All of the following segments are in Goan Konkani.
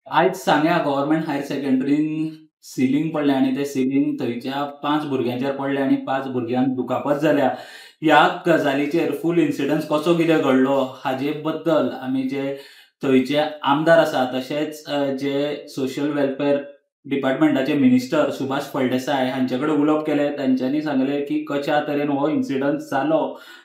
आयज सांग्या गव्हर्मेंट हायर सेकंडरीन सिलींग पडलें आनी तें सिलींग थंयच्या 5 भुरग्यांचेर पडलें आनी 5 भुरग्यांक दुखापत जाल्या. ह्या गजालीचेर फूल इन्सिडन्स कसो कितें घडलो हाजे बद्दल आमी जे थंयचे आमदार आसा तशेंच जे सोशल वेलफेअर डिपार्टमेंटाचे मिनिस्टर सुभाष फळदेसाय हांचे कडेन उलोवप केलें. तांच्यांनी सांगलें की कशा तरेन हो इन्सिडंट जालो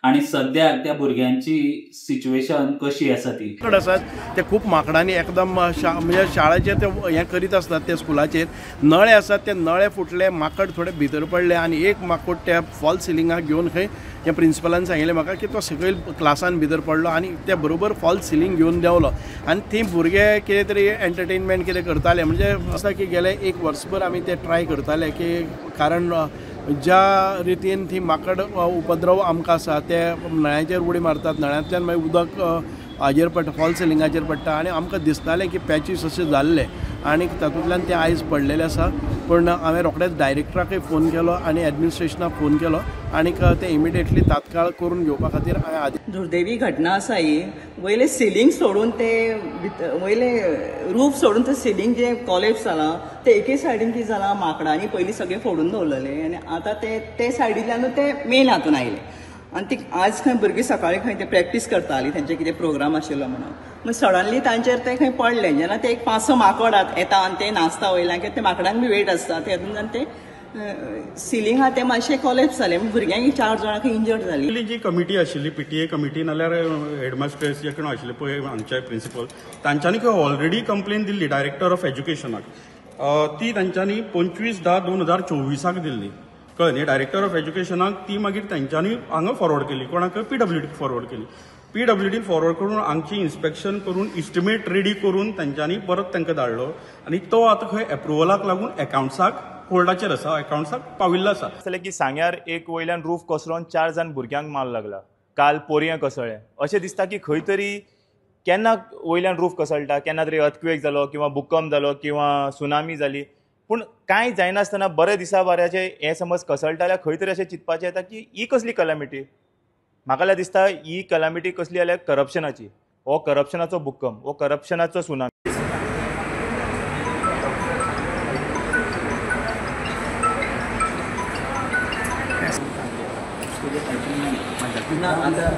आनी सद्याक त्या भुरग्यांची सिच्युएशन कशी आसा ती. आसात ते खूब माकडांनी एकदम म्हणजे शाळेचेर ते हें करीत आसतात, ते स्कुलाचेर नळे आसात ते नळे फुटले, माकड थोडे भितर पडले आनी एक माकोड त्या फॉल सिलिंगाक घेवन खंय त्या प्रिंसिपलान सांगिल्लें म्हाका की तो सकयल क्लासान भितर पडलो आनी त्या बरोबर फॉल सिलींग घेवन देंवलो आनी ती भुरगे कितें तरी एंटरटेनमेंट कितें करताले. म्हणजे आसा की गेले एक वर्सभर आमी ते ट्राय करताले की कारण ज्या रितीन ती माकड उपद्रव आमकां आसा ते नळ्यांचेर उडी मारतात, नळ्यांतल्यान मागीर उदक हाजेर पडटा, फॉल सिलिंगाचेर पडटा आनी आमकां दिसतालें की पॅचीस अशें जाल्ले आनी तातूंतल्यान ते आयज पडलेले आसा. पूण हांवें रोखडेच डायरेक्टराकय फोन केलो आनी एडमिनिस्ट्रेशनाक फोन केलो आनी ते इमिडिएटली तात्काळ करून घेवपा खातीर हांवें आदेश. दुर्दैवी घटना आसा ही. वयले सिलींग सोडून ते वयले रूफ सोडून ते सिलींग जे कॉलेप्स जालां ते एके सायडीन कितें जालां, माकडांनी पयलीं सगळें फोडून दवरलेलें आनी आतां ते ते सायडींतल्यानूच ते मेन हातून आयले आनी ती आज खंय भुरगीं सकाळीं खंय ते प्रॅक्टीस करतालीं, तेंचे कितें प्रोग्राम आशिल्लो म्हणून, मागीर सडनली तांचेर ते खंय पडलें. जेन्ना ते एक 5-6 माकड येता आनी ते नाचता वयल्यान, कित्याक ते माकडांक बी वेट आसता, तेतून ते सिलींग आहा तें मातशें कॉलेप्स जालें, भुरग्यांक 4 जाणां इंजर्ड जालीं. पयलीं जी कमिटी आशिल्ली पीटीए कमिटी नाल्यार हेडमास्टर्स जे कोण आशिल्ले पळय आमचे प्रिंसिपल, तांच्यांनी खंय ऑलरेडी कंप्लेन दिल्ली डायरेक्टर ऑफ एज्युकेशनाक. ती तांच्यांनी 25/10/2024 दिल्ली, कळ्ळें न्ही, डायरेक्टर ऑफ एज्युकेशनाक. ती मागीर तांच्यांनी हांगा फॉरवर्ड केली, कोणाक पीडब्ल्यूडीक फॉरवर्ड केली. पीडब्ल्यूडीन फॉरवर्ड करून हांगची इन्स्पेक्शन करून इस्टिमेट रेडी करून तांच्यांनी परत तांकां धाडलो आनी तो आतां खंय एप्रुवलाक लागून एकावंट्साक होल्डाचेर आसा, एकावंट्साक पाविल्लो आसा. जालें की सांग्यार एक वयल्यान रूफ कोसळोन 4 जाण भुरग्यांक माल लागला, काल पोरयां कोसळ्ळें. अशें दिसता की खंय तरी केन्ना वयल्यान रूफ कोसळटा, केन्ना तरी अर्थक्वेक जालो किंवा भूकंप जालो किंवा सुनामी जाली, पूण कांय जायनासतना बरे दिसा बाऱ्याचे हें समज कोसळटा जाल्यार खंय तरी अशें चिंतपाचें येता की ही कसली कलामिटी. म्हाका जाल्यार दिसता ही कलामिटी कसली जाल्यार करप्शनाची, हो करप्शनाचो भूकंप, हो करप्शनाचो सुनामी. ना आतां